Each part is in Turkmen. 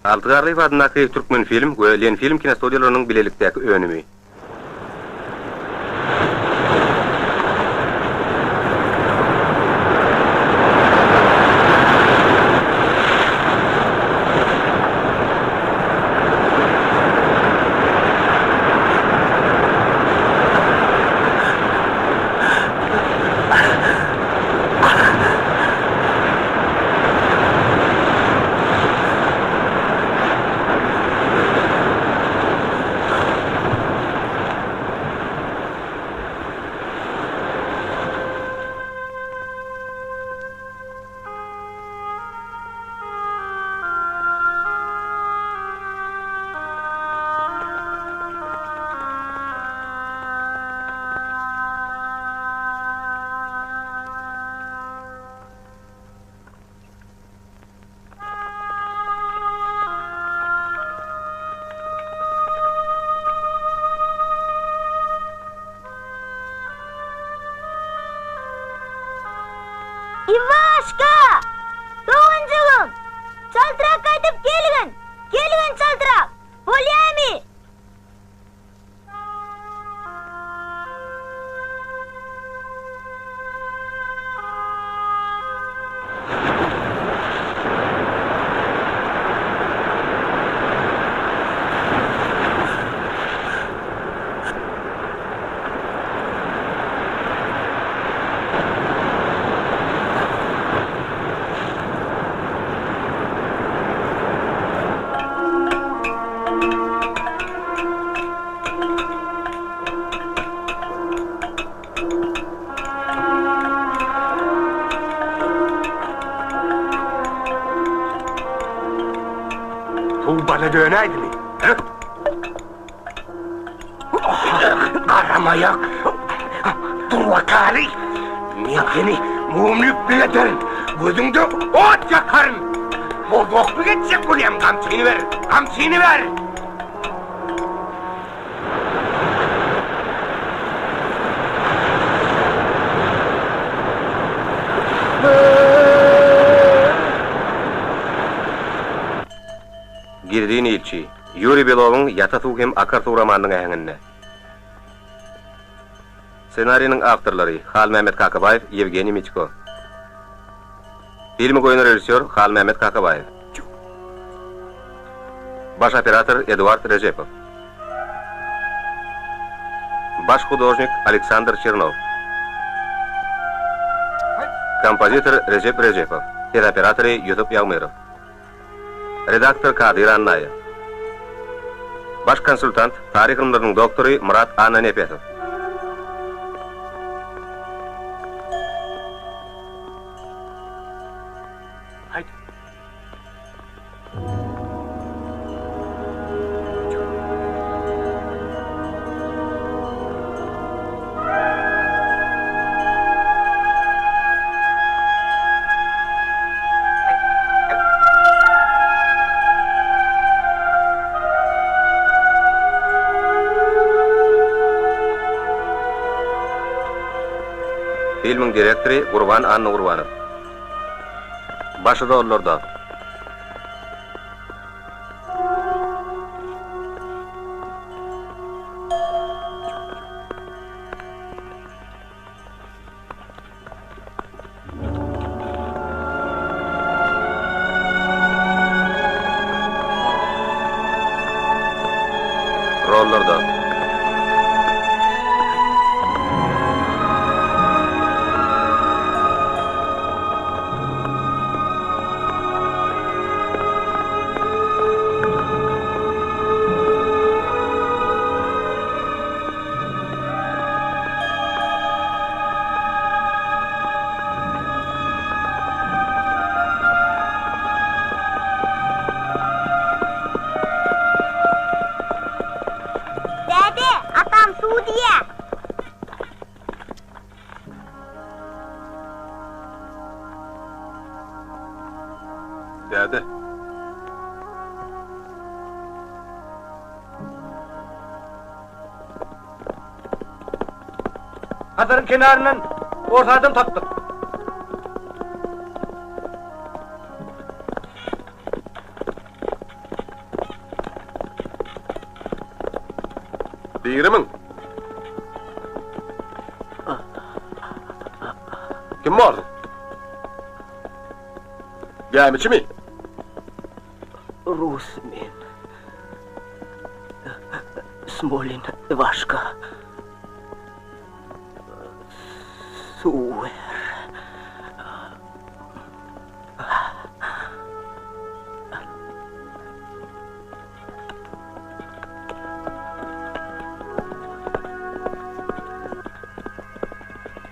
Alty Garlyýew adyndaky Türkmenfilm we Lenfilm kinostudiýalarynyň bilelikdäki önümi. Iwaşka! Doganjygym! Çaltrak gaýdyp gelgin! Gelgin çaltrak! Bolýamy? Suw bala dönäýdimi? Hä? Garamaýak! Dur bakaly! Men seni mumluk ederin, gözüňde ot ýakaryn! Bozgaklyk etjek bolýaň, gamçyny ber, gamçyny ber! Gizlin ilçi, Ýuriý Belowyň Ýata suw hem akar suw romanynyň äheňinde. Ssenariniň awtorlary, Halmämmet Kakabaýew, Ýewgeniý Mitko. Filmi goýan režissýor, Halmämmet Kakabaýew. Baş operator, Eduard Rejepow. Baş hudožnik, Aleksandr Çernow. Kompozitor, Rejep Rejepow. Ses operatory, Ýusup Ýagmyrow. Redaktor Kadyr Annaýew. Baş konsultant, taryh ylymlarynyň doktory Myrat Annanepesow. Filmiň direktory Gurban Annagurbanow. Baş rollarda. Rollarda. Däde, atam suw diýýä. Däde. Hazaryň kenaryndan ors adam tapdyk. Dirimiň? Kim borsuň? Gämiçimi? Rus men. Smolin Iwaşka. Suw ber.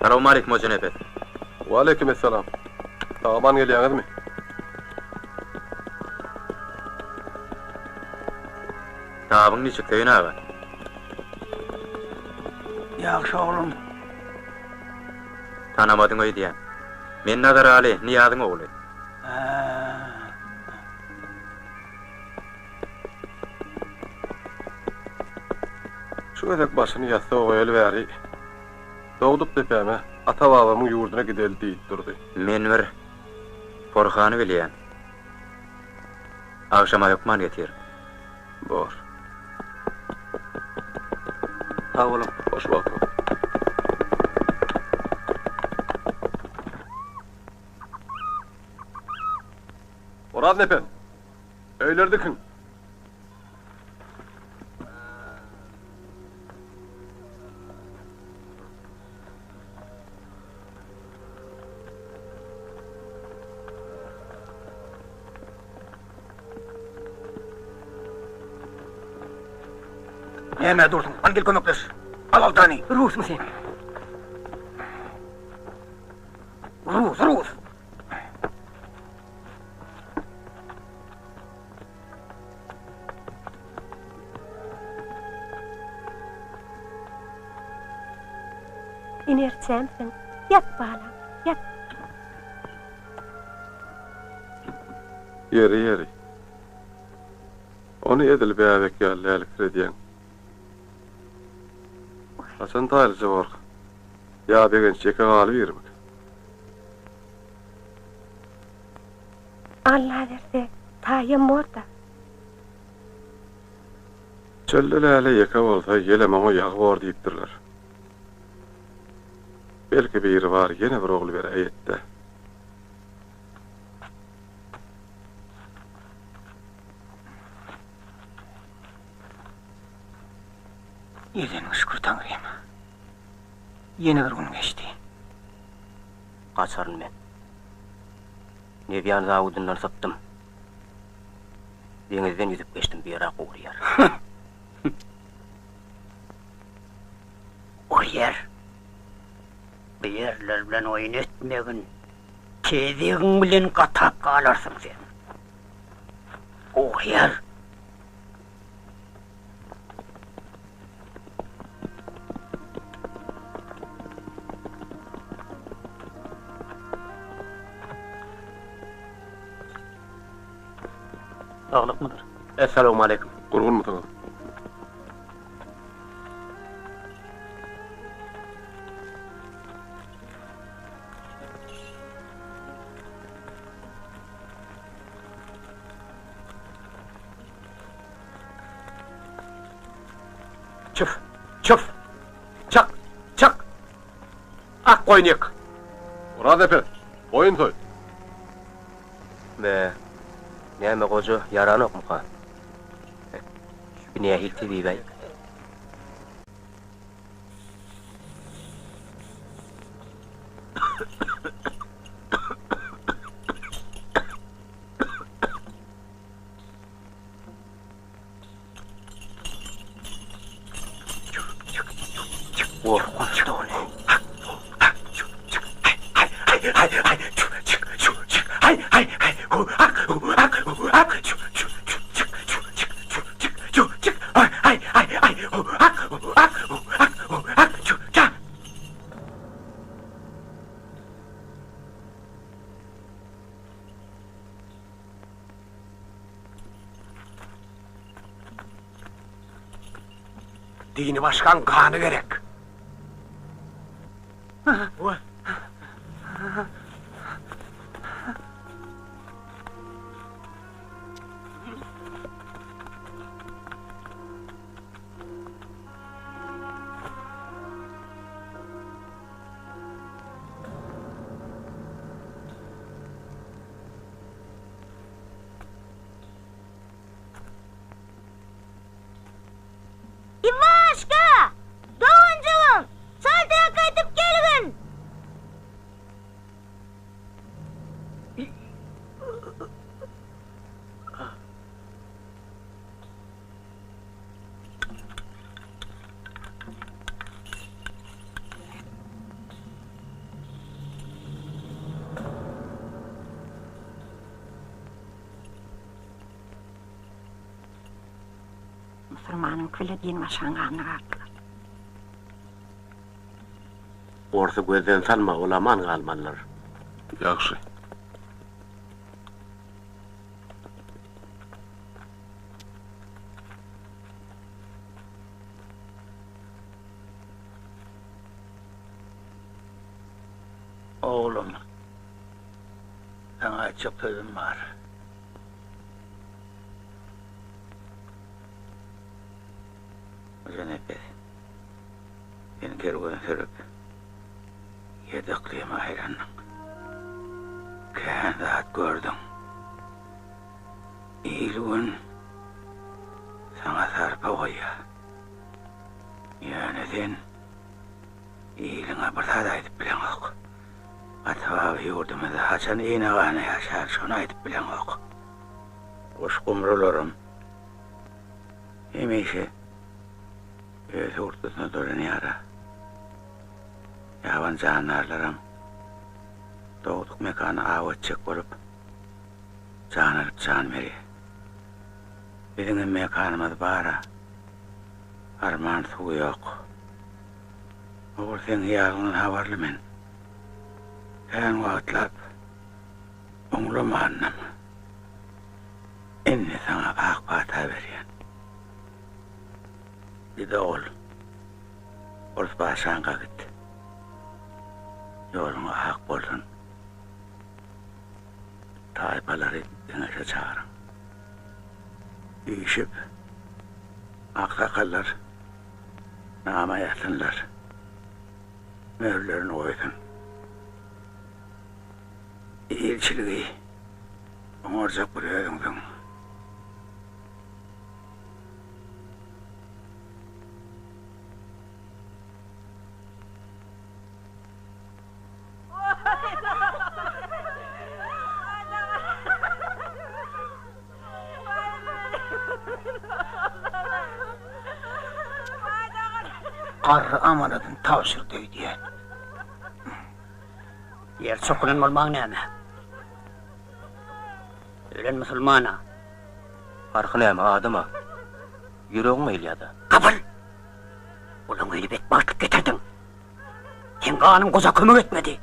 Salowmaleýkim Hojanepes. Waleýkim essalam. Sag-aman gelýäňizmi? Tabyň niçik Söýün aga? Ýagşy oglum. Tanamadyň öýdýän. Men Nazaraly, Nyýazyň ogly. Hä. Şu gezek başyny ýassyga goýaly bäri, dogduk depäme, ata-babamyň ýurduna gideli diýip durdy. Men bir porhany bilýän. Agşama hökman getir. Bor. Sag boluň. Hoş wagtyňyz. Oraz nepes, öýleri dikiň. Nämä dursuň? Hany gel kömekleş. Al oltany. Rusmy sen? Rus, rus. Inerçämsiň. Ýat balam, ýat. Ýeri, ýeri. Ony edil bäbek ýaly läliksiredýäň. Haçan taýlyja borka? Ýa Begenç ýeke galybirmik? Alla berse, taýam bor-da. Çölde läle ýeke bolsa, ýelem oňa ýagy bor diýipdirler. Belki biri bar ýene bir ogul beräýetde. Edeniňe şükür Taňrym. Ýene bir gün geçdi. Gaçaryn men. Nebýan zawodyndan sypdym. Deňizden ýüzüp geçdim bu ýere gury ýer. Gury ýer. Bu ýerler bilen oýun etmegin. Tezegiň bilen gatap galarsyň sen. Gury ýer. Saglykmydyr? Essalawmaleýkim. Gurgunmysyňyz? Çyf! Çyf! Çak! Çak! Ak goýun ýyk! Oraz nepes, goýun soý! Be, näme goja ýaranokmyka? Bi nähili tebib-äý? Gorkunç dogry. Dini başgaň gany gerek. Musulmanyňky bile din başynyň ganyna gardylar. Orsy gözden salma, ol aman galmalydyr. Ýagşy. Oglum, saňa aýtjak sözüm bar. Hojanepes, sen kerwen sürüp, ýedi yklyma aýlandyň. Kän zat gördüň. Il-gün saňa sarpa goýýar. Ýöne sen iliňe bir zat aýdyp bileňok. Ata-baba ýurdumyzda haçan ine-gana ýaşar, şony aýdyp bileňok. Guş-gumrularam hemişe öz hurtlusyna dolanýar-a. Ýaban jandarlaram dogduk mekany aw etjek bolup, jan alyp jan berýär. Biziňem mekanymyz bar-a, arman suwy ýok. Ogul seň hyýalyňdan habarly men. Kän wagtlap oňlamandym. Indi saňa ak pata berýän. Git ogul. Ors paşaňka git. Ýoluň ak bolsun. Taýpalary geňeşe çagyryň. Üýşüp, aksakallar nama ýazsynlar. Möhürlerini goýsun. Ilçiligi oňarjak bir özüňsiň. Garry amanadyny tabşyrdy öýdýän. Ýer çokulan bolmaň näme? Ölen musulman-a. Parhy näme, adam-a. Ýüregiň gyýylýa-da. Gapyl! Olaň öýüne betbagtlyk getirdiň. Seň ganyň goja kömek etmedi.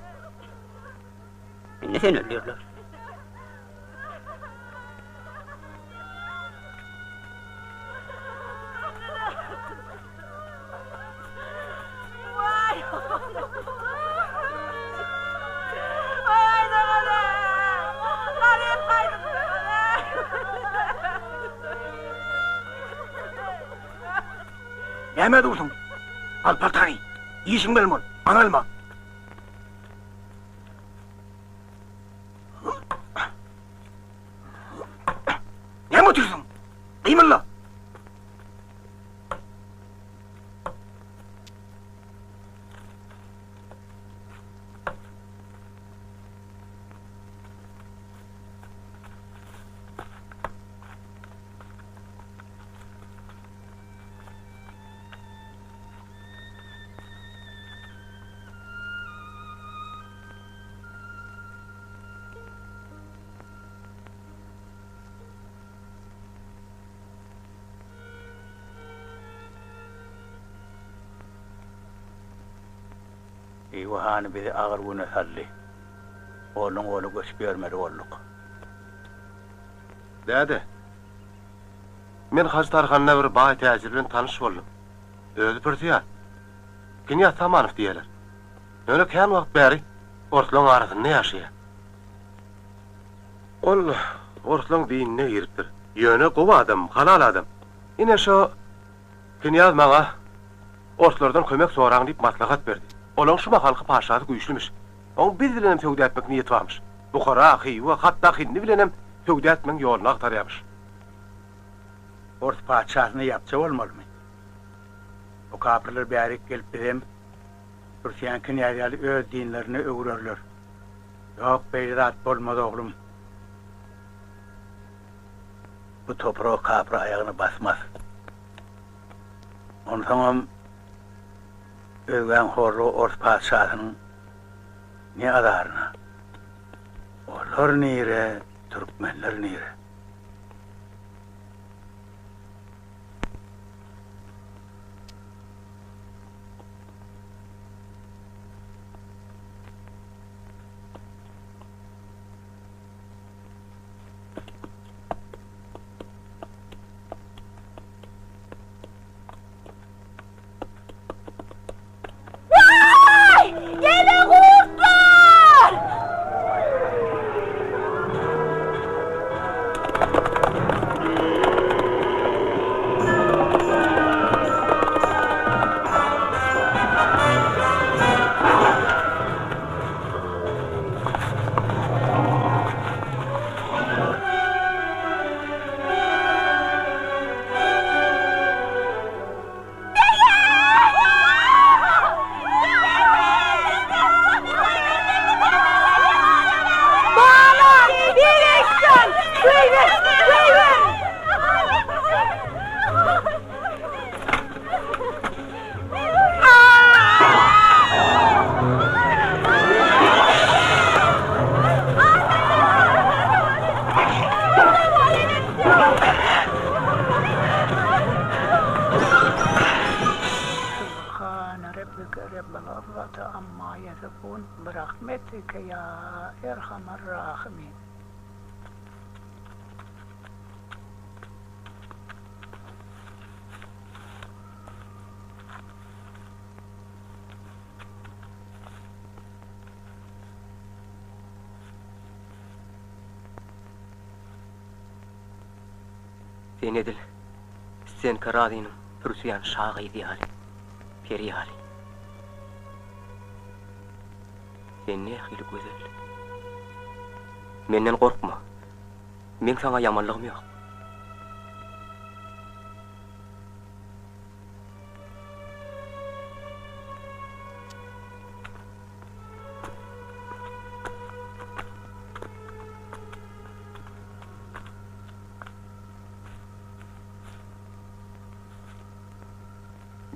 Indi seni öldürerler. Nämä dursuň? Al paltany! Işiň bilen bol, aňalma! Näme otyrsyň? Gymylla! Hywa hany bizi agyr güne saldy. Goldan-gola göçüp ýörmeli bolduk. Däde, men Hajy Tarhanda bir baý täjir bilen tanyş boldum. Özi pürsiýaz. Knýaz Samanow diýýärler. Ýöne kän wagt bäri orslaň arasynda ýaşaýar. Ol orslaň dinine giripdir. Ýöne gowy adam, halal adam. Ine şo knýaz maňa orslardan kömek soraň diýip maslahat berdi. Olaň şu mahalky paşasy güýçlümiş. Oň biz bilenem söwda etmek niýeti barmyş. Buhara, Hywa, hatda Hindi bilenem söwda etmegiň ýoluny agtarýarmyş. Ors patyşasyna ýapja bolmalymy? Bu kapyrlar bärik gelip bizem Pürsiýan knýaz ýaly öz dinlerine öwürerler. Ýok, beýle zat bolmaz, oglum. Bu topraga kapyr aýagyny basmaz. Onsoňam özgäň horlugy ors patyşasynyň ne azaryna? Olar nire, türkmenler nire? Birahmetike ýa Erhamar Rahymin. Sen edil Stenka Raziniň pürsiýan şa gyzy ýaly, peri ýaly. Sen nähili gözel. Menden gorkma. Meň saňa ýamanlygym ýok.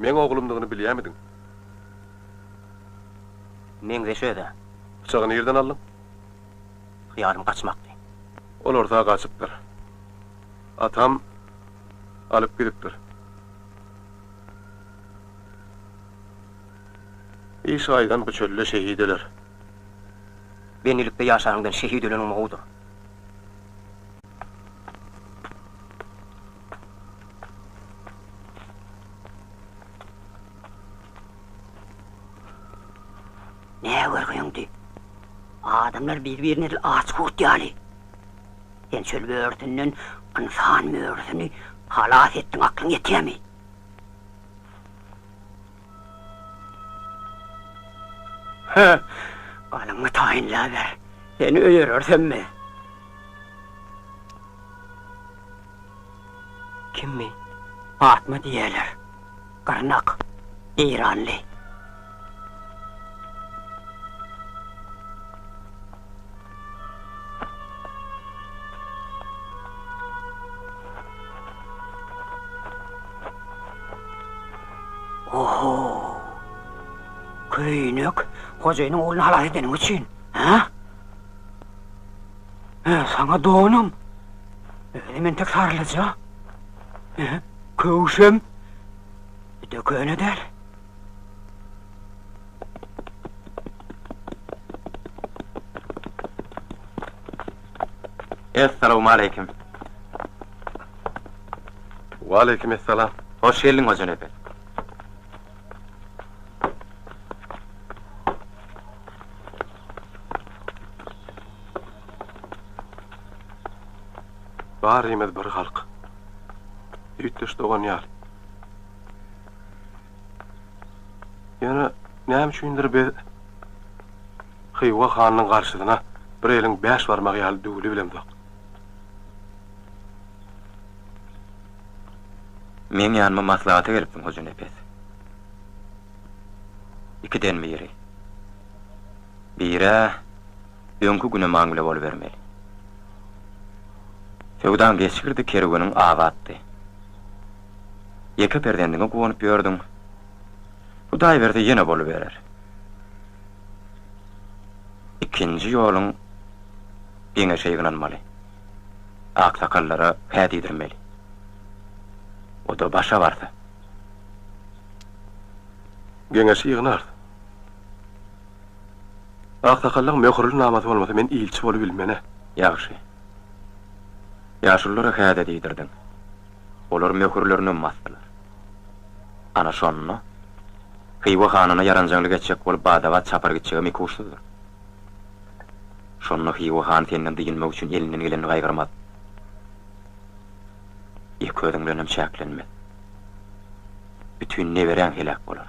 Meň oglumdygyny bilýämidiň? Meňzeş öz-ä. Pyçagy nirden aldyň? Hyýalym gaçmakdy. Ol orta gaçypdyr. Atam alyp gidipdir. Iş gaýdan bu çölde şehit öler. Bendilikde ýaşanyňdan şehit öleniň gowudyr. Nä görgüňdi? Adamlar bir-birine edil aç gurt ýaly. Sen çöl börüsinden ynsan börüsini halas etdiň, aklyň ýetýärmi? Hä, galyňy taýynlaber. Seni öýerersemmi? Kimmi? Patma diýerler. Gyrnak. Eýranly. Oho! Köýnek, hojaýynyň ogluny halas edeniň üçin, hä? Hä, saňa donam. Özem entek sarlyja. Hä, köwşem. Bir-de köne däl. Essalawmaleýkim. Waleýkim essalam. Hoş geldiň Hojanepes. Barymyz bir halk. Süýtdeş dogan ýaly. Ýöne näme üçindir biz Hywa hanynyň garşysyna bir eliň bäş barmagy ýaly düwülibilemzok. Meň ýanyma maslahata gelipsiň, Hojanepes. Ikiden biri. Bir-ä öňki günemaň bile bolubermeli. Söwdaň geçgirdi, kerweniň abatdy. Ýeke perzendiňe guwanyp ýördüň. Hudaý berse ýene boluberer. Ikinji ýoluň geňeşe ýygnanmaly. Aksakallara hä diýdirmeli. O-da başa barsa. Geňeşi ýygnarys. Aksakallaň möhürli namasy bolmasa men ilçi bolubilmen-ä. Ýagşy. Ýaşululara hä-de diýdirdiň. Olar möhürlerinem basdylar. Ana şonda Hywa hanyna ýaranjaňlyk etjek bolup bada-bat çapar gitjegem ikuçsuzdyr. Şonda Hywa hany senden dynmak üçin elinden gelenini gaýgyrmaz. Ýeke özüň bilenem çäklenmez. Bütin neberäň heläk bolar.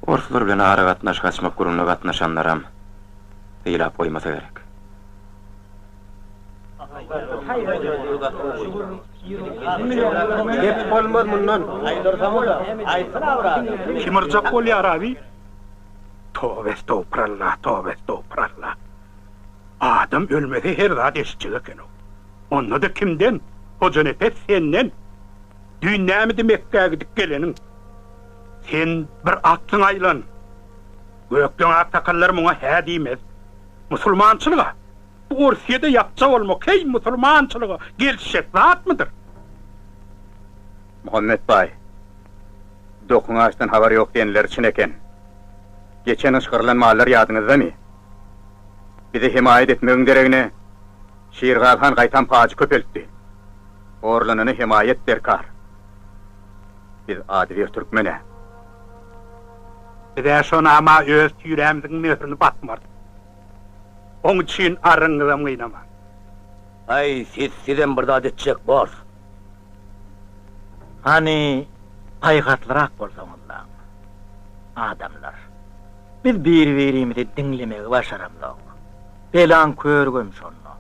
Orslar bilen aragatnaşyk açmak gürrüňine gatnaşanlaram sylap goýmasa gerek. Gep bolmaz mundan. Kim yrjak bolýar abi? Toba estogpurallah, toba estogpurallah. Adam ölmese her zat eşitjek eken-ow. Onda-da kimden? Hojanepes senden. Düýn nämidi Mekgä gidip geleniň? Sen bir atsyň aýlan. Gökleň aksakallar muňa hä diýmez. Musulmançylyga, bu Orsýede ýapja bolmak heý musulmançylyga gelişjek zatmydyr? Muhammet baý, dokuň açdan habar ýok diýenleri çyn eken. Geçen gyş gyrylan mallar ýadyňyzdamy? Bize hemaýat etmegiň deregine, Şirgazy han gaýtam pajy köpeltdi. Horlanana hemaýat derkar. Biz adybir türkmen-ä. Biz-ä şo nama öz tirämiziň möhrüni basmarys. Oň üçin arryňyzam gynamaň. Aý, siz, sizem bir zat etjek bors. Hany, paýhaslyrak bolsaňyzlaň, adamlar. Biz bir-birimizi diňlemegi başaramzok. Belaň körügem şonda.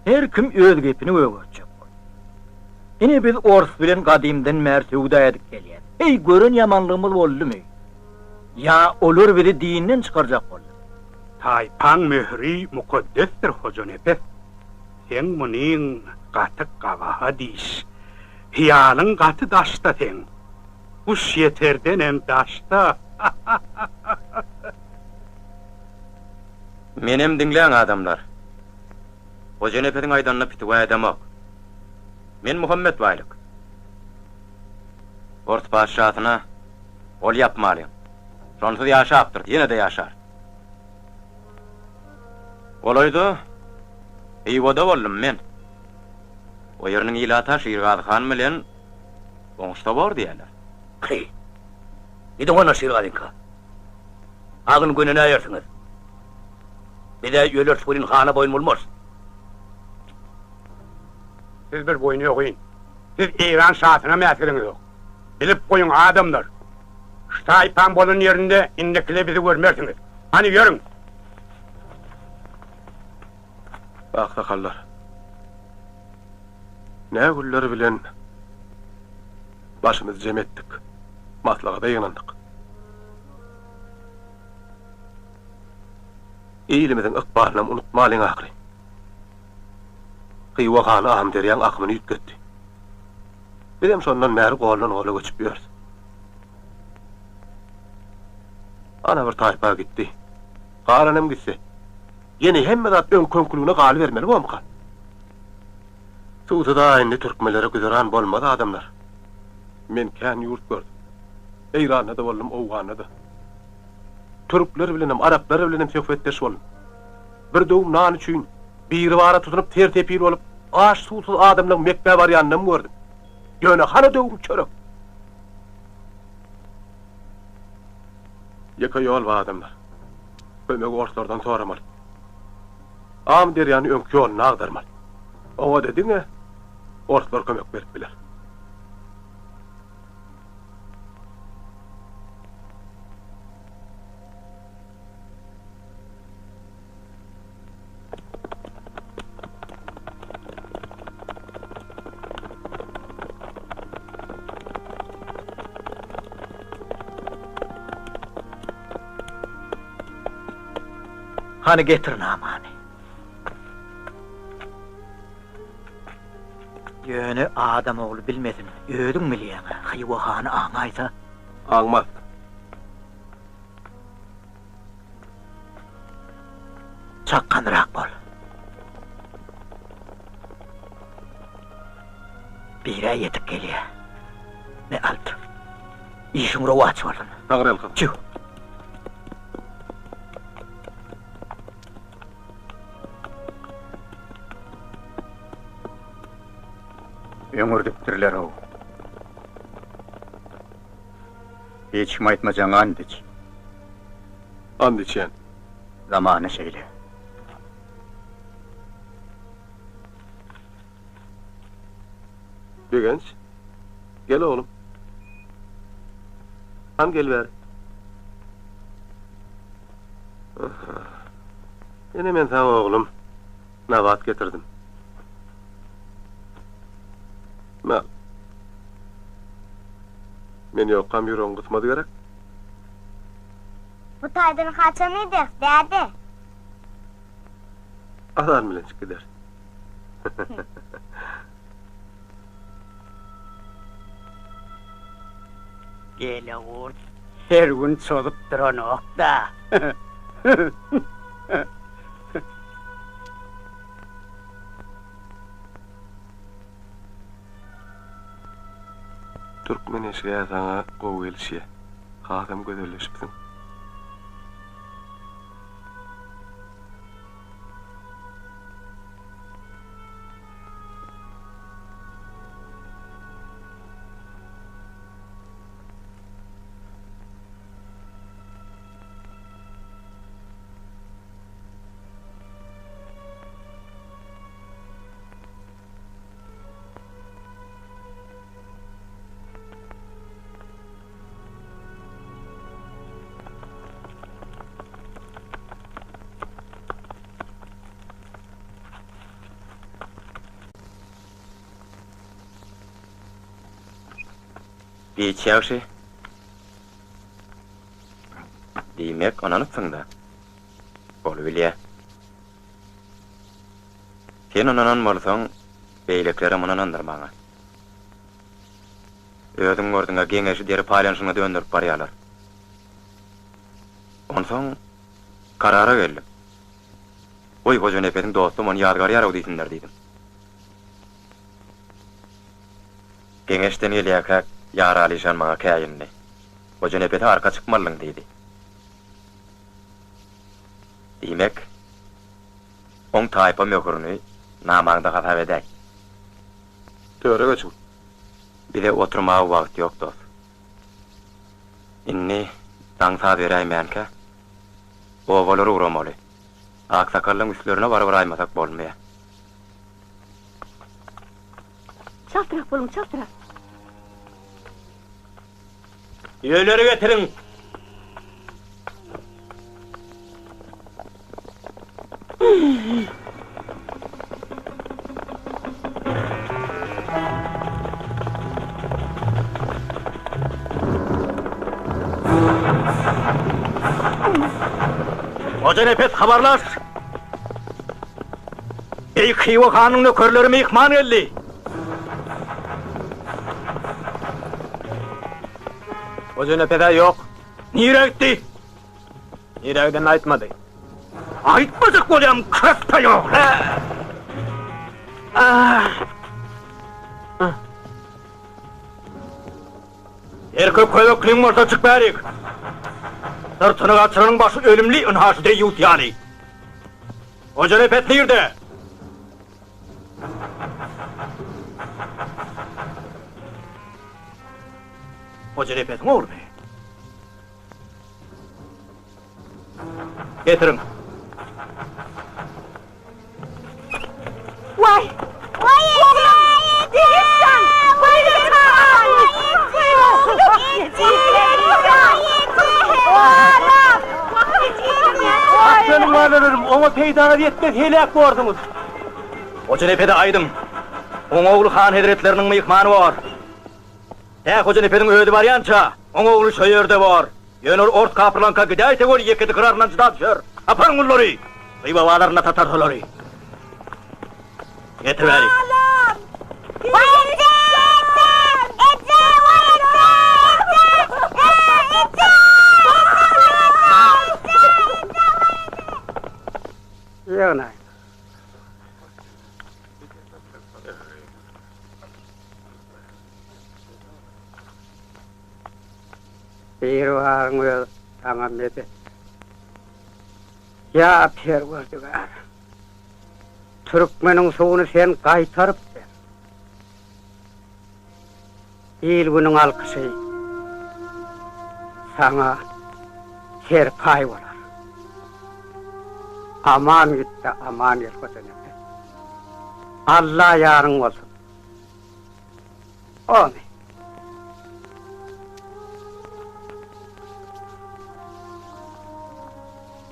Her kim öz gepini gögertjek bolýar. Ine biz ors bilen gadymdan bäri söwda edip gelýäs. Heý, gören ýamanlygymyz boldumy? Ýa olar bizi dinden çykarjak boldumy? Taýpaň möhüri mukaddesdir, Hojanepes. Seň munyň gaty gabahat iş. Hyýalyň gaty daşda seň. Guş ýeterdenem daşda. Menem diňläň adamlar. Hojanepesiň aýdanyna pitiwa edemok. Men Muhammet baýlyk. Ors patyşasyna gol ýapmalyň. Şonsuz ýaşapdyr, ýene-de ýaşar. Golaýda Hywada boldum men. O ýeriniň ilaty-a Şirgazy han bilen oňuşsa bor diýýärler. Heý, gidiň onda Şirgazyňka. Agyn gönenäýersiňiz. Biz-ä öleris welin hana boýun bolmarys. Siz bir boýun egin. Siz Eýran şasynam äsgeriňizok. Bilip goýuň, adamlar! Şu taýpaň bolan ýerinde indikile bizi görmersiňiz. Hany, ýörüň! Aksakallar, nä günler bilen başymyzy jem etdik, maslahata ýygnandyk. Ilimiziň ykbalynam unutmalyň ahyry. Hywa hany Amyderýaň akymyny üýtgetdi. Bizem şondan bäri goldan-gola göçüp ýörüs. Ana bir taýpa gitdi. Galanam gitse, ýene hemme zat öňki-öňküligine galybermeli bormyka? Suwsuz-a indi türkmenlere güzeran bolmaz adamlar. Men kän ýurt gördüm. Eýranda-da boldum, Owganda-da. Türkler bilenem, araplar bilenem söhbetdeş boldum. Bir döwüm nan üçin Biribara tutunyp ter-tepil bolup, aç-suwsuz adamlaň Mekgä barýanynam gördüm. Ýöne hany döwüm çörek? Ýeke ýol bar adamlar. Kömegi orslardan soramaly. Amyderýany öňki ýoluna agdarmaly. Oňa-da diňe orslar kömek berip biler. Hany getir namany. Ýöne adam ogly bilmesin, özüň bilýäň-ä, Hywa hany aňaýsa. Aňmaz. Çakganrak bol. Birä ýetip gelýä. Me alt. Işiň rowaç bolsun. Taňryýalkasyn. Çüw. Öňürdipdirler-ow. Hiç kime aýtmajagyňa and iç. And içýän. Zamana şeýle. Begenç, gel oglum. Han gel bäri. Ine men saňa oglum nabat getirdim. Me al. Men ýokkam ýüregiň gysmady gerek? Bu taýdan haçan gideris, däde? Azan bilen çyk gideris. Gelegurt her gün çozup duranok-da. Türkmen eşigi-ä saňa gowy gelişýä. Hasam gözelleşipsiň. Giç ýagşy. Diýmek, ynanypsyň-da. Bolubilýä. Sen ynanan bolsaň, beýlekilerem ynanandyr maňa. Özüň gördüň-ä, geňeşi deri paýlanyşygyna dönderip barýarlar. Onsoň karara geldim. Goý, Hojanepesiň dostam ony ýazgarýar-ow diýsinler diýdim. Geňeşden gelýärkäk, Ýaraly işan maňa käýindi. Hojanepese arka çykmalydyň diýdi. Diýmek, oň taýpa möhürini namaňda hasap edäý. Töre geçiň. Bize oturmaga wagt ýok, dos. Indi daň saz beräýmänkä, obalara ugramaly. Aksakallaň üstlerine barybiraýmasak bolmaýar. Çaltrak boluň, çaltrak! Düýeleri getiriň! Hojanepes habarlaş! Beýik Hywa hanyň nökerleri myhman geldi. Hojanepes-ä ýok. Nirä gitdi? Nirä gidenini aýtmady. Aýtmajak bolýam, köpde ýok. Erkek köýnekliň bolsa çyk bärik. Syrtyny gaçyranyň başy ölümli, ynha şu deýýus ýaly. Hojanepes nirde? Hojanepesiň oglumy? Getiriň. Waý! Waý eje! Eje jan! Waý çagam! Waý oglum! Eje jan! Oglum! Seniň balalarym, oňa peýdaňyz ýetmez, heläk borsuňyz. Hojanepese aýdyň, oň ogly han hezretleriniň myhmany bor. Tä Hojanepesiň özi barýança, oň ogly şo ýerde bor. Ýöne ol ors kapyrlaňka gidäýse weli ýekesi gyraryndan jyda düşer. Taparyn gullary! Hywa bazarynda satar şolary. Getir bäri. Ýygnaý. Biribaryň özi saňa medet. Ýa Perwerdigär! Türkmeniň suwuny sen gaýtaryp ber. Il-günüň alkyşy saňa serpaý bolar. Aman git-de, aman gel, Hojanepes. Alla ýaryň bolsun. Amin.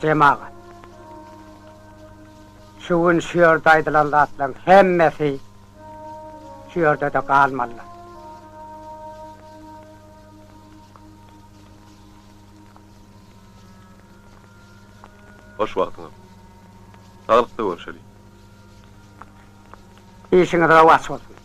Jemagat! Şu gün şu ýerde aýdylan zatlaryň hemmesi şu ýerde-de galmalydyr. Hoş wagtyňyz. Saglykda görşeli. Işiňiz rowaç bolsun.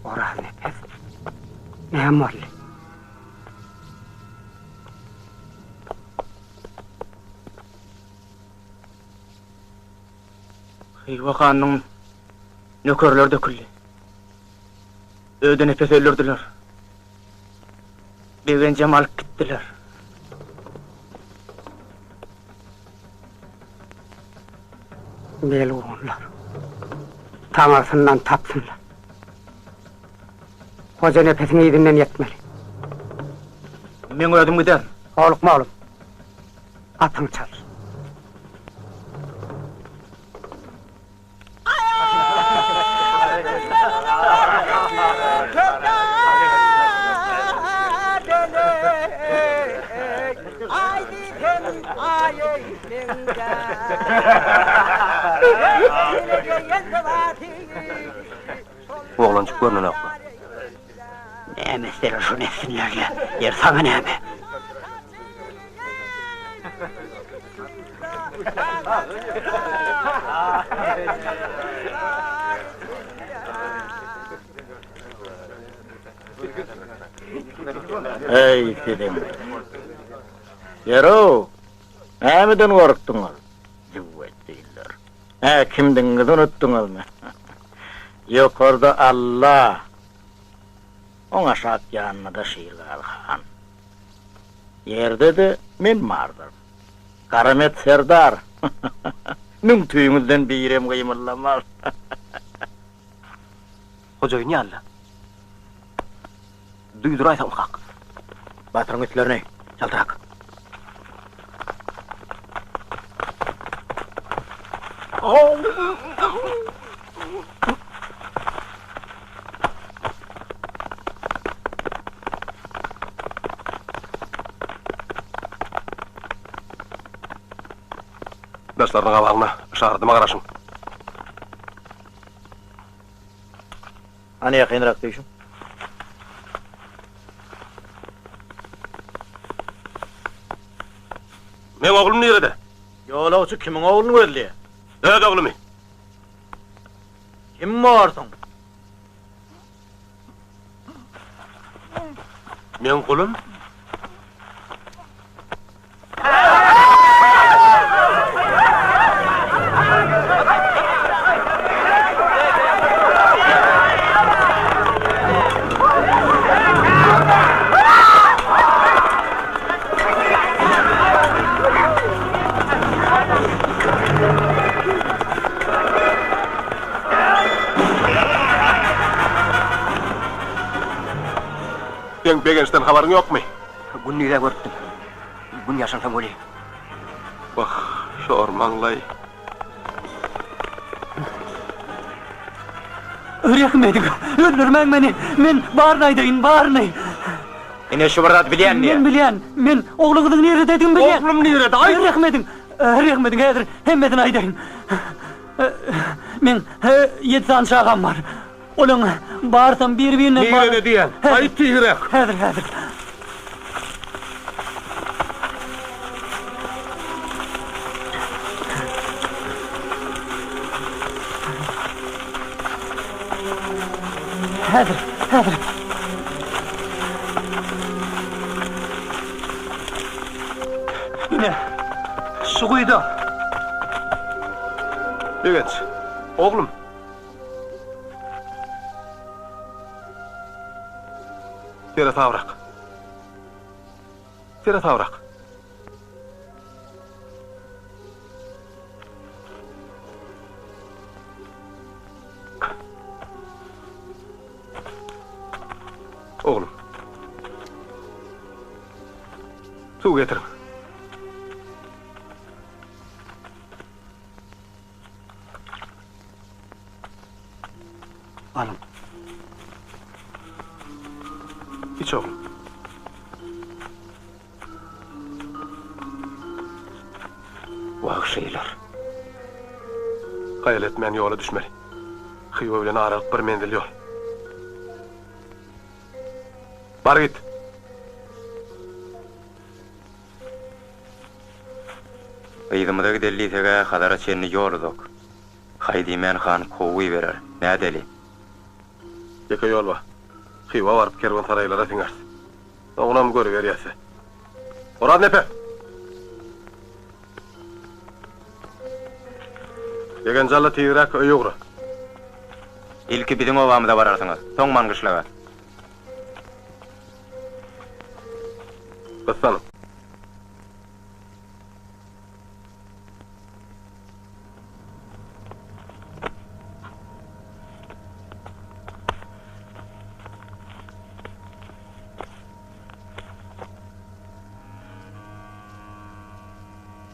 Oraznepes, näme boldy? Hywa hanynyň nökerleri döküldi. Ödenepesi öldürdiler. Begenjem alyp gitdiler. Melgunlar. Taňyrsyndan tapsynlar. Hojanepesiň yzyndan ýetmeli. Meň özüm giderin. Howlukma oglum. Atyňy çalyş. Oglanjyk görnenokmy? Näme etseler şony etsinler-le. Ýeri saňa näme? Eý, siziň! Ýer-ow, nämeden gorkduňyz, jüwwetdiller? Hä, kimdigiňizi unutdyňyzmy? Ýokarda Alla, oň aşak ýanynda-da Şirgazy han. Ýerde-de men bardyryn. Garamet serdar! Müň tüýüňizden birem gymyldamaz. Hojaýyn ýaly. Duýduraýsaň kak. Batyryň üstlerini, çaltrak. Daşlarynyň gabagyna yşaradyma garaşyň. Hany ýakynrak düýşüň. Meň oglum nirede? Ýolagçy kimiň ogluny gözleýär? Öz oglumy. Kim borsuň? Meň gulum. Seň Begençden habaryň ýokmy? Gündiz-ä görüpdim. Gün ýaşansoň weli. Wah, şor maňlaý. Rehim ediň, öldürmäň meni. Men baryny aýdaýyn, baryny. Ine şu bir zat bilýän diýýär. Men bilýän. Men ogluňyzyň nirededigini bilýän. Oglum nirede, aýt! Rehim ediň, rehim ediň, häzir hemmesini aýdaýyn. Meň ýedi sany çagam bar. Olaň barysam bir-birine Nirede diýýän? Aýt tizräk! Häzir, häzir. Häzir, häzir. Ine, şu guýuda. Begenç, oglum. Seresabrak. Seresabrak. Oglum. Suw getiriň. Alyň. Iç oglum. Wagşylar. Haýal etmän ýola düşmeli. Hywa bilen aralyk bir menzil ýol. Bar git. Yzymyza gideli diýseg-ä Hazara çenli ýol uzak. Haý diýmän han kowuberer. Nädeli? Ýeke ýol bar. Hywa baryp kerwensaraýlara siňeris. Soňunam görüberýäs. Oraz nepes! Begenji al-da tizräk öýe ugra. Ilki biziň obamyza bararsyňyz, soň Maňgyşlaga. Gyssanyň.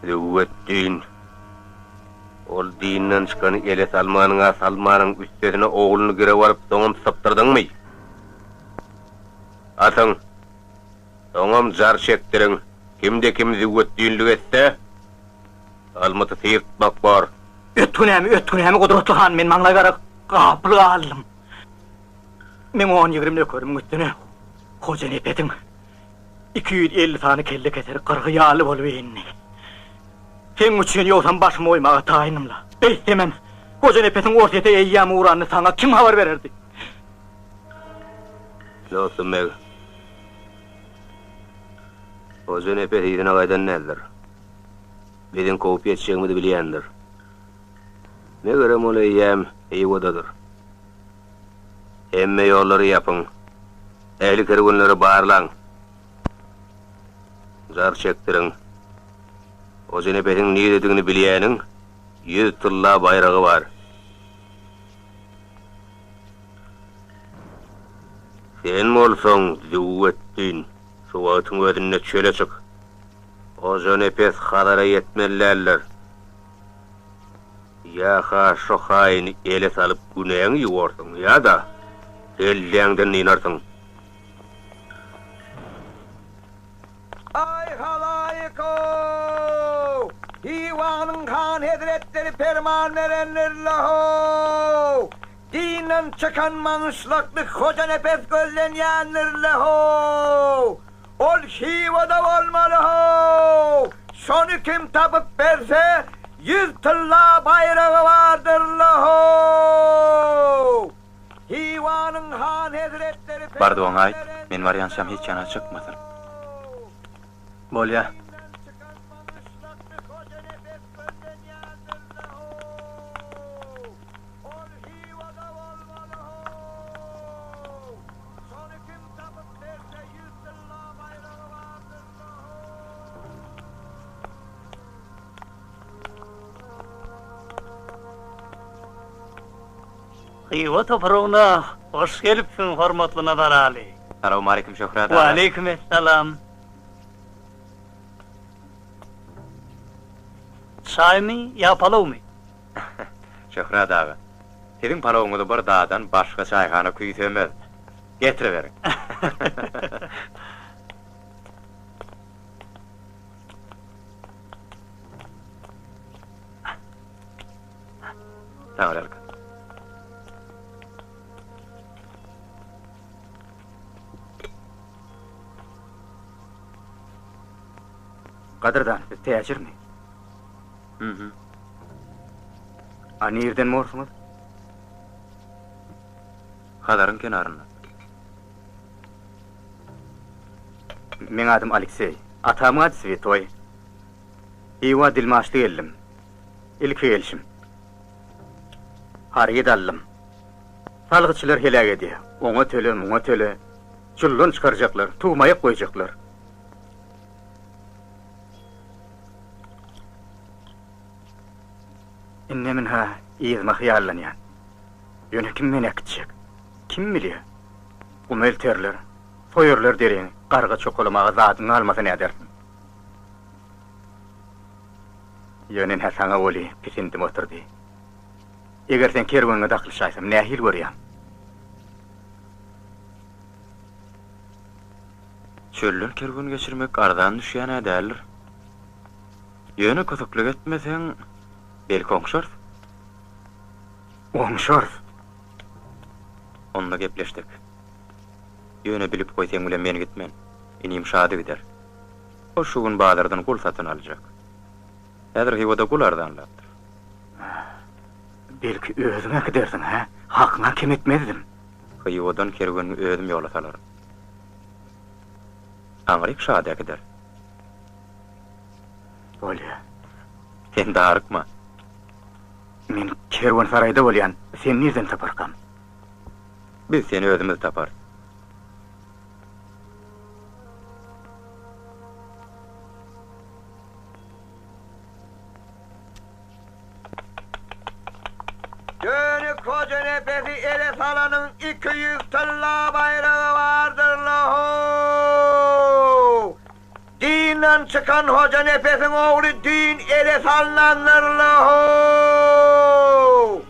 Züwwetdin, ol dinden çykany ele salmanyň-a salmanyň, üstesine ogluny girew alyp, soňam sypdyrdyňmy? Atyň! Soňam jar çekdiriň, kimde-kim züwwetdinlik etse. Almyty syrtmak bor. Öt günämi, öt günämi, gudratly han, men maňlaý gara gapyl galdym. Meň on-ýigrimi nökerimiň üstüne Hojanepesiň 250 sany kelle keser gyrgy ýaly bolup indi. Seň üçin ýogsam başymy goýmaga taýynym-la. Beýtsemem, Hojanepesiň Orsýete eýýäm ugranyny saňa kim habar bererdi? Dostum beg, Hojanepes yzyna gaýdan däldir. Biziň kowup ýetjegimizi bilýändir. Megerem ol eýýäm Hywadadyr. Hemme ýollary ýapyň. Ähli kerwenleri barlaň. Jar çekdiriň. Hojanepesiň niredigini bilýäniň ýüz tylla baýragy bar. Sen bolsaň, Züwwetdin, şu wagtyň özünde çöle çyk. Hojanepes Hazara ýetmeli däldir. Ýa-ha şo haýyny ele salyp günäňi ýuwarsyň, ýa-da kelläňden dynarsyň. Aý halaýyk-ow! Hywanyň han hezretleri perman berendir-le-how! Dinden çykan manyşlykly Hojanepes gözlenýändir-le-how! Ol Hywada bolmaly-how! Şony kim tapyp berse, ýüz tylla baýragy bardyr-la-how! Hywanyň han hezretleri Bardy oňa aýt, men barýançam hiç ýana çykmasyn. Bolýa. Hywa topragyna hoş gelipsiň, hormatly Nazaraly. Salowmaleýkim Şöhrat aga. Waleýkim essalam. Çaýmy ýa palawmy? Şöhrat aga, siziň palawyňyzy bir dadan başga çaýhana küýsemez. Getiriberiň. Taňryýalkasyn. Gadyrdan, siz täjirmi? Mhm. A nirden borsuňyz? Hazaryň kenaryndan. Meň adym Alekseý. Atamyň ady Swetoý. Hywa dilmaçly geldim. Ilki gelşim. Haryt aldym. Salgytçylar heläk edýär. Oňa töle, muňa töle. Juldan çykarjaklar, tugmaýak goýjaklar. Indem ynha yzyma hyýallanýan. Ýöne kim meni äkitjek? Kim bilýär? Guma elterler, soýarlar deriňi, garga çokalamaga zadyň galmasa nädersiň? Ýöne ynha saňa weli pisindim oturdy. Eger seň kerweniňe dakylyşaýsam nähili görýäň? Çölden kerwen geçirmek arzan düşýän-ä däldir. Ýöne kösüklik etmeseň, belki oňşarys. Oňşarys. Onda gepleşdik. Ýöne bilip goý seň bilen men gitmen. Inim Şady gider. Ol şu gün bazardan gul satyn aljak. Häzir Hywada gul arzanlapdyr. Belki özüň äkidersiň, hä? Hakyňa kem etmezdim. Hywadan kerwenini özüm ýola salaryn. Aňryk Şady äkider. Bolýa. Sen darykma. Men kerwensaraýda bolýan, seni nirden taparkam? Biz seni özümiz taparys. Dönük Hojanepesi ele salanyň 200 tylla baýragy bardyr-la-how! Dinden çykan Hojanepesiň ogly düýn ele salnandyr-la-how!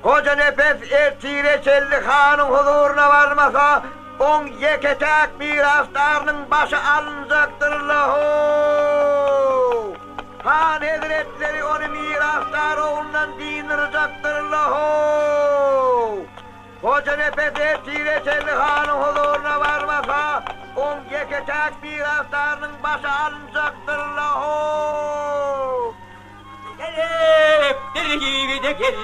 Hojanepes ertire çenli hanyň huzuryna barmasa, oň ýeke-täk mirasdarynyň başy alynjakdyr-la-how! Han hezretleri. Hojanepes ertire çenli hanyň huzuryna barmasa, oň ýeke-täk mirasdarynyň başy alynjakdyr-la-how! Gerekdir ýigide gel.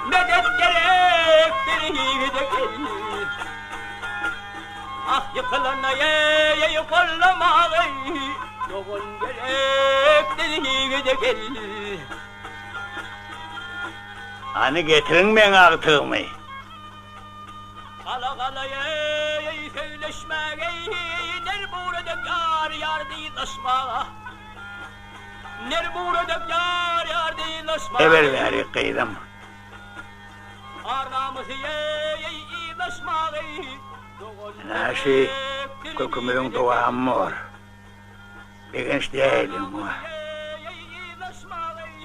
Medet gerekdir ýigide gel. Ah ýykylana eý gollamagy Dogan gerekdir ýigide gel. Hany getiriň meň agtygymy. Gala gala eý söýleşmäge Ner buradek ýar ýar dyzlaşmaga Ner buradek ýar ýar dyzlaşmaga. Eber bäri gyzym. Ar namysy eý yzlaşmagy Dogan Ynha şi kökümiziň dowamy bor. Begenç diýäýeliň muňa.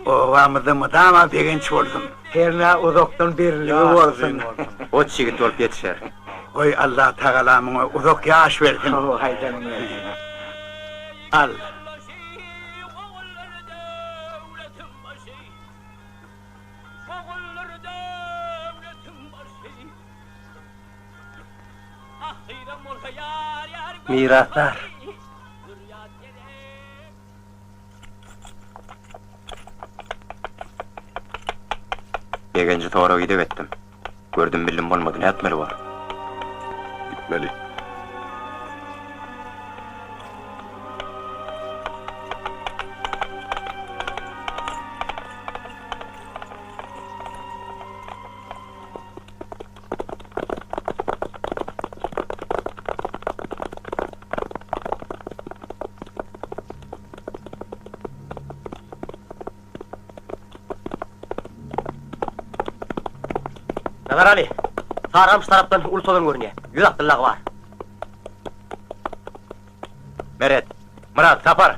Obamyzda mydama begenç bolsun. Hernä uzakdan beriligi bolsun. Goç ýigit bolup ýetişer. Goý Allatagala muňa uzak ýaş bersin. Hawa aýdanyň gelsin. Al. Mirasdar. Begenji sorag-ideg etdim. Gördüm-bildim bolmady, nätmeli bor? Gitmeli. Nazaraly, Sarygamyş tarapdan uly tozan görünýär. Ýüz atlylagy bar. Meret, Myrat, Sapar!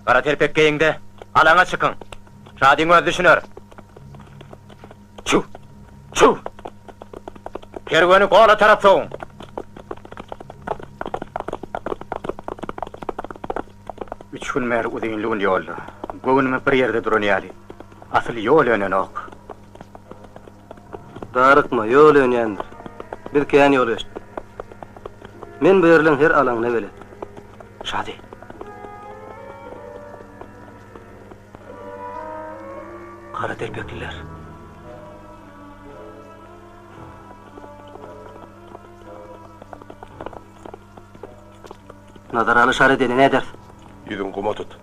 Gara telpek geýiň-de, alaňa çykyň. Şadyň özi düşüner. Çüw! Çüw! Kerweni gola tarap sowuň! Üç gün bäri uzynly gün ýolda. Göwnüme bir ýerde duran ýaly. Asyl ýol önenok. Darykma, ýol önýändir. Biz kän ýol geçdik. Men bu ýerleň her alaňyna belet. Şady. Gara telpekliler. Nazaraly şar edeni näderis? Ýüzüňi guma tut.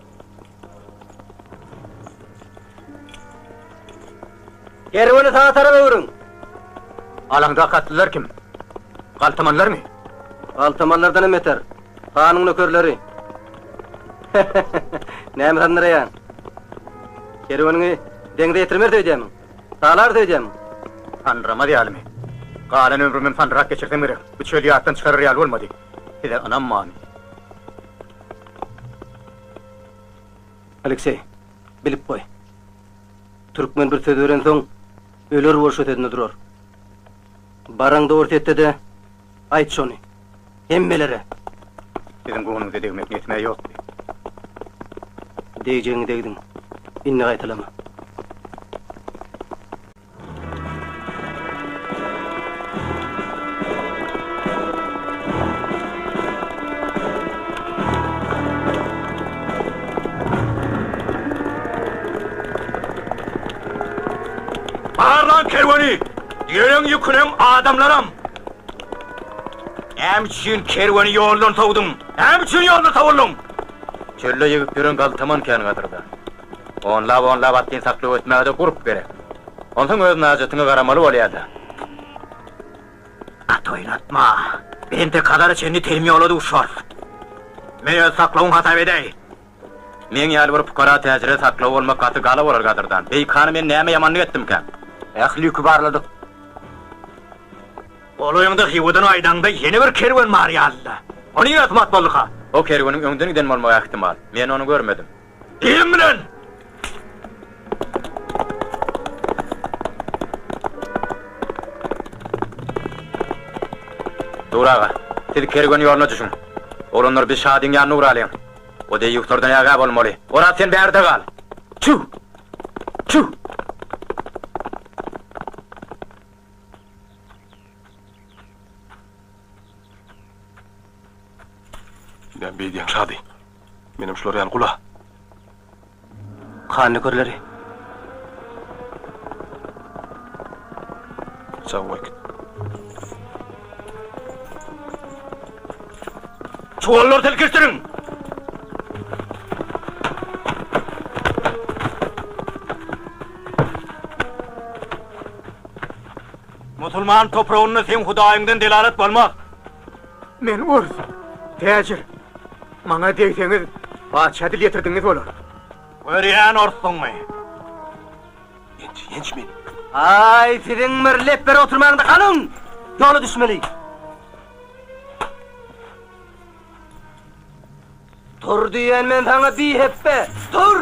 Kerweni saga tarap öwrüň! Alaňdaky atlylar kim? Galtamanlarmy? Galtamanlardan hem beter. Hanyň nökerleri. Näme sandyraýaň? Kerweniňi deňze ýetirmeris öýdýärmiň? Talarys öýdýärmiň? Sandyramaz ýalymy? Galan ömrümem sandyrap geçirsem gerek. Bu çöli ýatdan çykarar ýaly bolmady. Size ynam barmy? Alekseý, bilip goý. Türkmen bir söz berensoň, öler bolşa sözünde durar. Baraňda Orsýetde-de aýt şony. Hemmelere! Siziň göwnüňize degmek niýetim-ä ýokdy. Degjegiňi degdiň. Indi gaýtalama. Barlaň kerweni! Ýeriň ýükünem, adamlaram! Näme üçin kerweni ýoldan sowduň? Näme üçin ýoldan sowuldyň? Çölde ýygyp ýören galtaman kän gadyrdan. Onlap-onlap atlyny saklap ötmäge-de gurp gerek. Onsoň öz najatyňa garamaly bolýa-da. At oýnatma. Biz entek Hazara çenli telim ýola duşarys. Men öz saklawyň hasap edäý. Meň ýaly bir pukara täjire saklaw bolmak gaty gala bolar gadyrdan. Beýik hana men näme ýamanlyk etdimkäm? Ähli ýüki barladyk. Golaýyňda Hywadan gaýdaňda ýene bir kerwen bar ýalyda. O nirä sumat bolduka? O kerweniň öňden giden bolmagy ähtimal. Men ony görmedim. Kim bilen? Dur aga, siz kerwen ýoluna düşüň. Oglanlar biz Şadyň ýanyna ugralyň. O deýýuslardan ägä bolmaly. Oraz sen bärde gal. Çüw! Çüw! Näme beýdýäň, Şady? Menem şular ýaly gula. Han nökerleri. Pyçagyňy goý git. Çuwallary silkişdiriň! Musulman topragynda seň hudaýyňdan delalat bolmaz. Men ors, täjir. Maňa degseňiz, patyşa dil ýetirdiňiz bolar. Görýän orsduňmy? Ýenç, ýenç meni. Aý, siziň bir lepber oturmaňda galyň! Ýola düşmeli. Tur diýen men saňa bihepbe! Tur!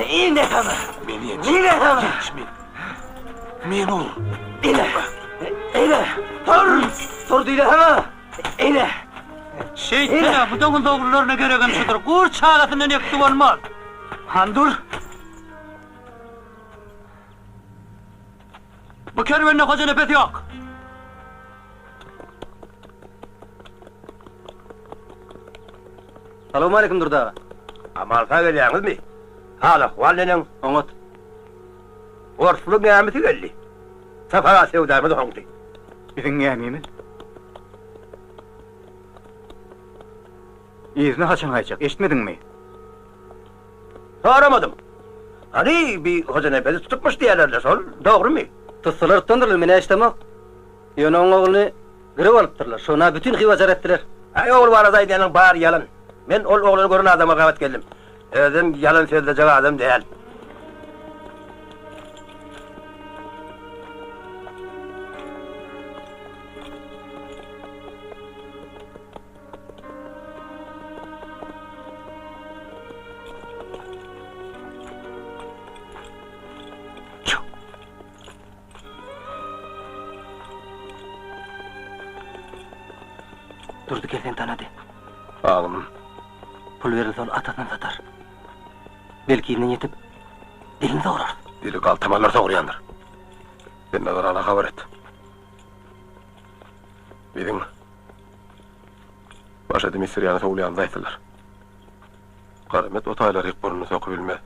Ine saňa! Meni ýenç. Ine saňa! Ýenç meni. Meni ur. Ine! Ine! Tur! Tur diýle saňa! Ine! Şeýtsene, bu doňuz ogrullaryna geregem şudur. Gur çagasyndan ekdi bolmaz. Han dur! Bu kerwende Hojanepes ýok. Salowmaleýkim Durdy aga. Aman-sag gelýäňizmi? Hal-ahwal neneň? Oňat. Orsly gämisi geldi. Sapar aga söwdamyz oňdy. Biziň gämimiz? Yzyna haçan gaýtjak, eşitmediňmi? Soramadym. Hany, bi Hojanepesi tutupmyş diýýärler-le, şol dogrumy? Tutsalar tutandyrlar, men-ä eşidemok. Ýöne oň ogluny girew alypdyrlar. Şona bütin Hywa jar etdiler. Äý, ogul barada aýdýanyň bary ýalan. Men ol oglany gören adama gabat geldim. Özem ýalan sözlejek adam däl. Durdy gel seni tanady. Agym. Pul berilse ol atasyny satar. Belki yzyna ýetip, dilini sograrys. Dili galtamanlar sogurýandyr. Sen Nazarala habar et. Biziň Maşady Missirýana sowulýanymyzy aýtsalar. Garamet o taýlaryk burnuny sokubilmez.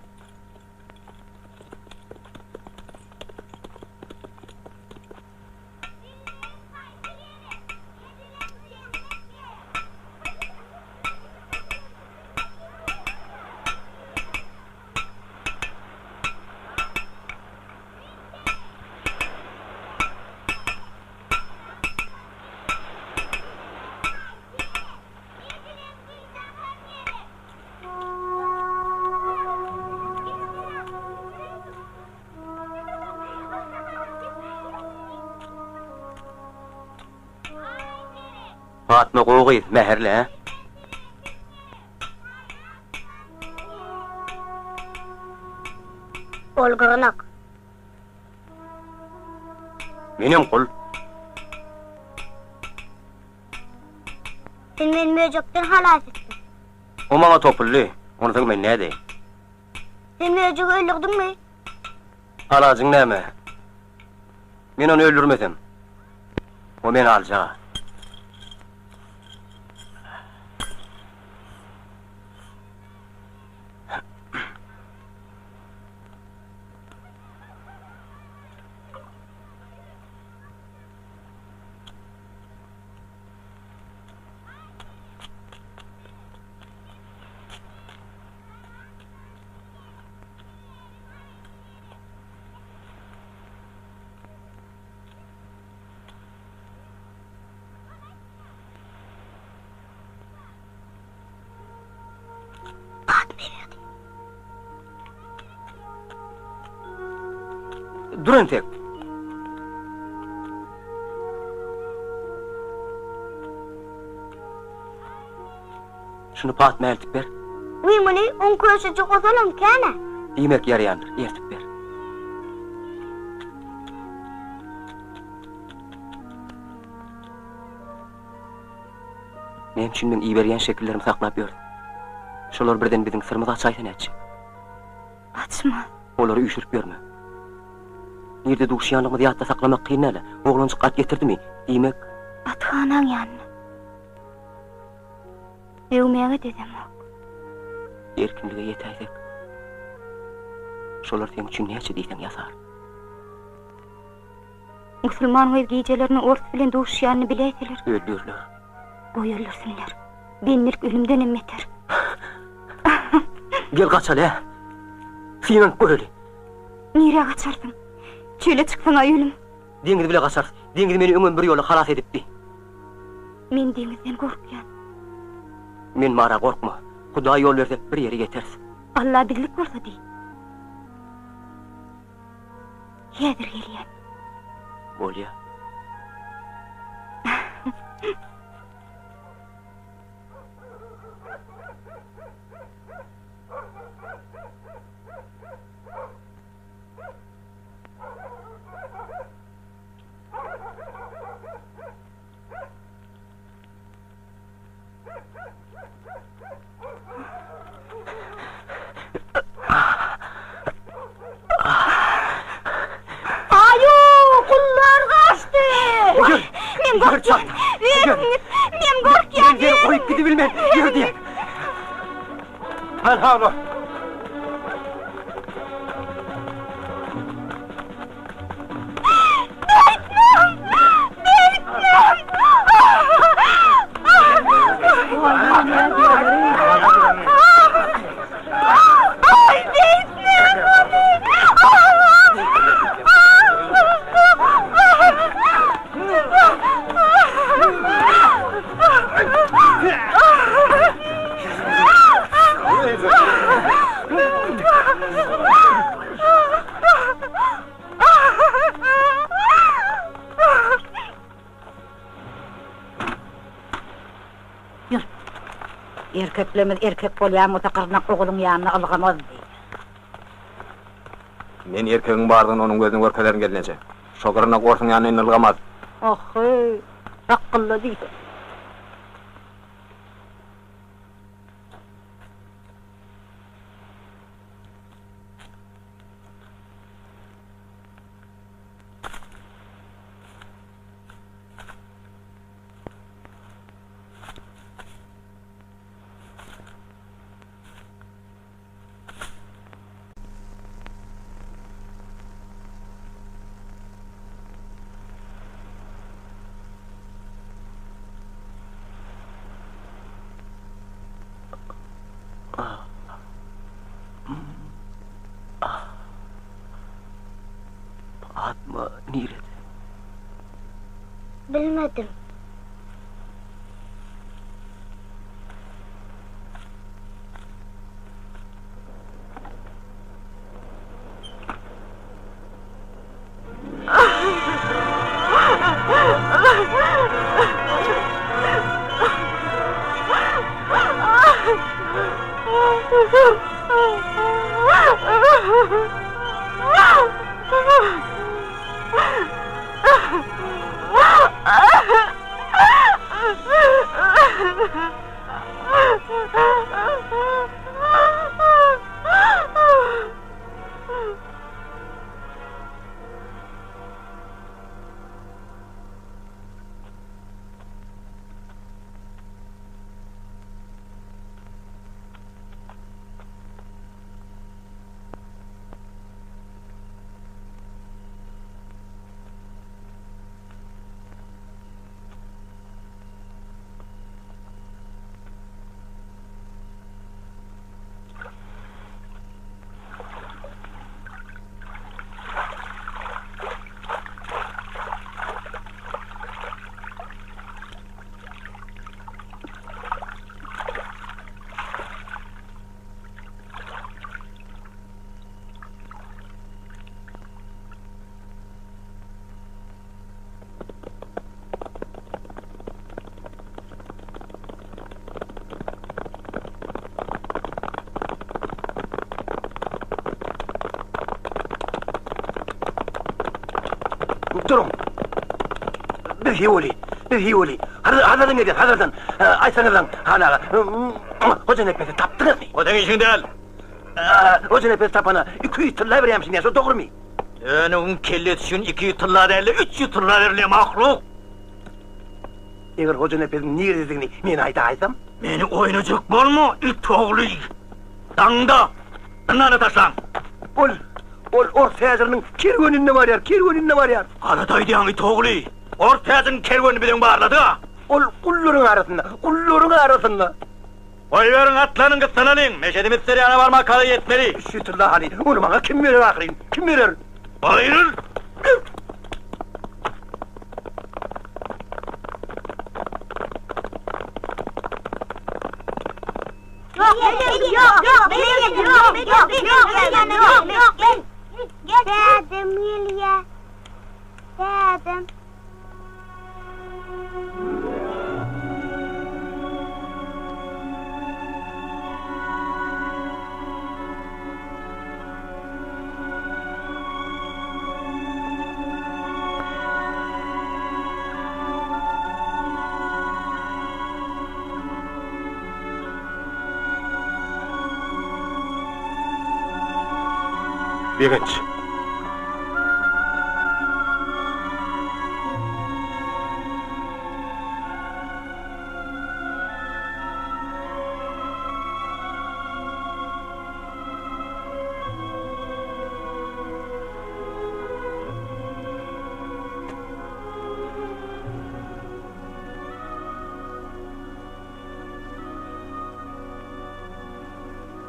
Patma gowy gyz, mähirli, hä? Ol gyrnak. Menem gul. Sen meni möjekden halas etdiň. O maňa topuldy. Onsoň men nädeýin? Sen möjegi öldürdiňmi? Alajyň näme? Men ony öldürmesem, o meni aljag-a. Dur entek. Şuny Patma eltip ber. Wiý muny oň köşeji ozalam kän-ä. Diýmek ýaraýandyr, eltip ber. Näme üçin meň iberýän şekillerimi saklap ýörsüň? Şolar birden biziň syrymyzy açaýsa nätjek? Açma. Olary üýşürip ýörme. Nirde duşýanlygymyzy ýatda saklamak kyn däl-ä. Oglanjyk at getirdimi? Diýmek. Athanaň ýanyna. Döwmäge dözemok. Erkinlige ýetäýsek, şolar seň üçin näçe diýseň ýasar. Musulman gyz gijelerine ors bilen duşýanyny biläýseler. Öldürler. Goý öldürsinler. Bendilik ölümdenem beter. Gel gaçaly-ä. Synanyp göreli. Nirä gaçarsyň? Çöle çyksaň-a ölüm. Deňiz bile gaçarys. Deňiz meni öňem bir ýola halas edipdi. Men deňizden gorkýan. Men bara gorkma. Hudaý ýol berse bir ýere ýeteris. Alla bizlik bolsa diý. Häzir gelýän. Bolýa. Aýu, gullar gaçdy! Ýör, Men ýör gorkýan. çalt. Ýör. Özüňiz, men gorkýan. Men seni goýup gidibilmen. Ýör diýýän. Hanha olar. Ýör. Erkeklerimiz erkek bolýan bolsa gyrnak ogulyň ýanyna ylgamazdy. Men erkegiň bardygyny onuň gözüne görkezerin gelneje. Şo gyrnak orsuň ýanyna indi ylgamaz. Ohheý, sakgylla diýse. Patma nirede? Bilmedim. Duruň. Biz Hiweli. Biz Hiweli. Hazardan gelýäs, Hazardan. Aýtsaňyzlaň, han aga. Hojanepesi tapdyňyzmy? O seň işiň däl. Hojanepesi tapana 200 tylla berýärmişin diýýär, şo dogrumy? Dönügiň kellesi üçin 200 tylla däl-de, 300 tylla berilýär, mahluk. Eger Hojanepesiň nirededigini men aýdaýsam? Meni oýnajak bolma, it ogly! Daňda zyndana taşlaň! Ol, ol ors täjiriniň kerweninde barýar, kerweninde barýar. Galat aýdýaň, it ogly! Ors täjiriniň kerwenini biz öň barladyk-a! Ol gullaryň arasynda, gullaryň arasynda. Goýberiň, atlanyň, gyssanalyň! Meşedi Misseriana barmak kazy ýetmeli! Şütülla hany, ony maňa kim berer ahyryn, kim berer? Aýryl! Dädem gelýär. Dädem. Begenç.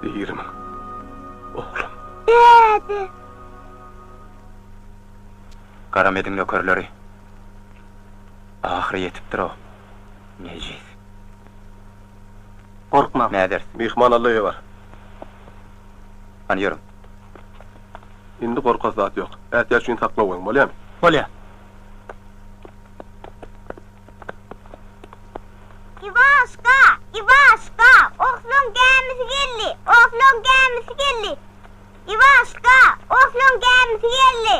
Dirimiň, oglum. Däde. Garamediň nökerleri. Ahyry ýetipdir o nejis. Gorkmaň. Näderis? Myhman al öýe bar. Hany ýörüň. Indi gorkasy zat ýok. Ätiýaç üçin saklap goýuň, bolýamy? Bolýa. Iwaşka! Iwaşka! Oslaň gämisi geldi! Oslaň gämisi geldi! Iwaşka! Oslaň gämisi geldi!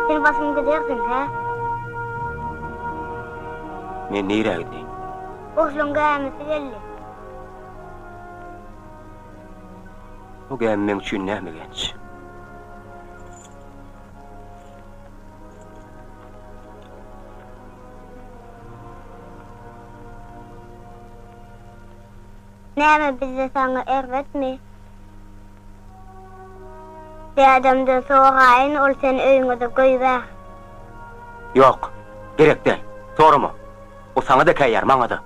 Sen basym gidersiň, hä? Men nirä gideýin? Oslaň gämisi geldi. Bu gämi meň üçin näme genç? Näme bizde saňa erbetmi? Dädemden soraýyn, ol seni öýüňize goýbär. Ýok, gerek däl. Sorama. O saňa-da käýýär, maňa-da.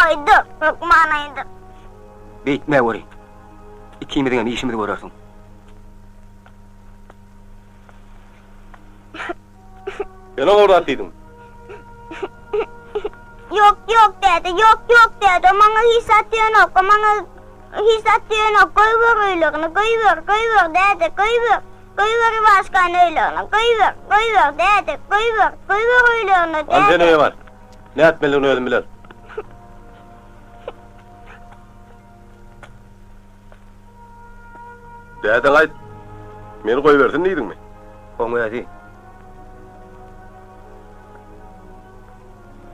Aýdyp, hökman aýdyp. Beýtme weli. Ikimiziňem işimizi görersiň. Sen oňa bir zat diýdiňmi? Ýok, ýok, däde, ýok, ýok, däde, o maňa hiç zat diýenok, o maňa hiç zat diýenok, goýber öýlerini, goýber, goýber, däde, goýber, goýber Iwaşkany öýlerine, goýber, goýber, däde, goýber, goýber öýlerine, Hany sen däde. öýe bar. Nätmelidigini özüm bilerin. Dädeňe aýt, meni goýbersin diýdiňmi? Oň özi.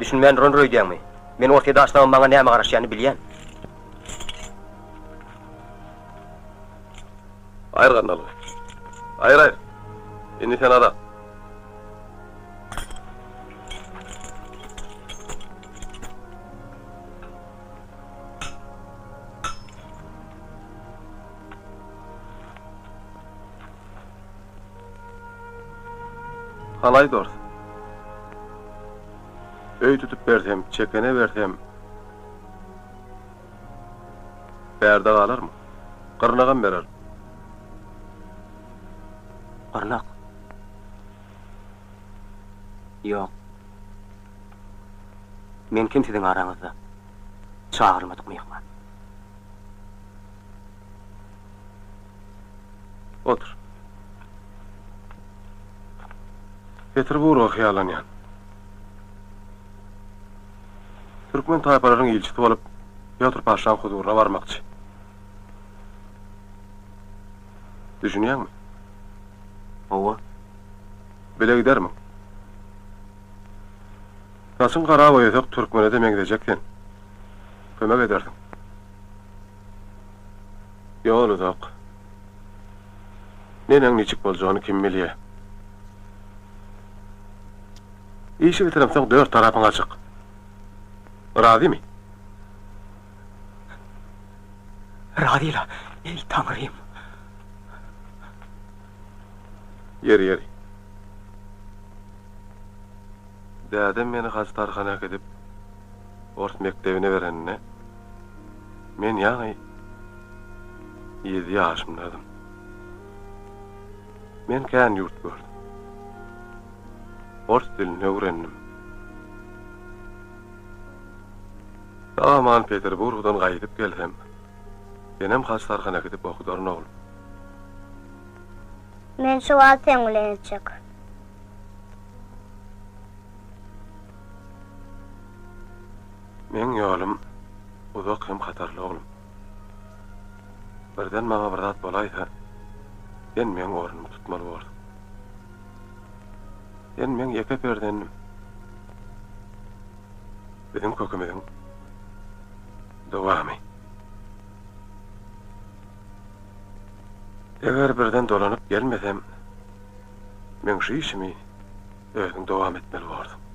Düşünmän durandyr öýdýäňmi? Men Orsýede açsamam maňa näme garaşýanyny bilýän. Aýyr gandalyňy. Aýyr, aýyr. Indi sen azat. Halaý dors. Öý tutup bersem, çekene bersem, bärde galarmy? Gyrnagam bererin. Gyrnak? Ýok. Men kim siziň araňyzda? Çagyrylmadyk myhman. Otur. Peterburga hyýallanýan. Türkmen taýpalarynyň ilçisi bolup, Pýotr paşaň huzuryna barmakçy. Düşünýäňmi? Hawa. Bile gidermiň? Saçyň gara boýasak türkmene-de meňzejek sen. Kömek edersiň. Ýol uzak. Neneň niçik boljagyny kim bilýä. Işi bitiremsoň dört tarapyň açyk. Razymy? Razyla, eý Taňrym. Ýeri, ýeri. Dädem meni Hajy Tarhana äkidip, ors mekdebine bereninde, men ýaňy ýedi ýaşymdadym. Men kän ýurt gördüm. Ors dilini öwrendim. Sag-aman Peterburgdan gaýdyp gelsem, senem Hajy Tarhana äkidip okudaryn, oglum. Men şu wagt seň bilen etjek. Meň ýolum uzak hem hatarly oglum. Birden maňa bir zat bolaýsa, sen meň ornumy tutmaly borsuň. Sen meň ýeke perzendim. Biziň kökümiziň dowamy. Eger birden dolanyp gelmesem, meň şu işimi özüň dowam etmeli borsuň.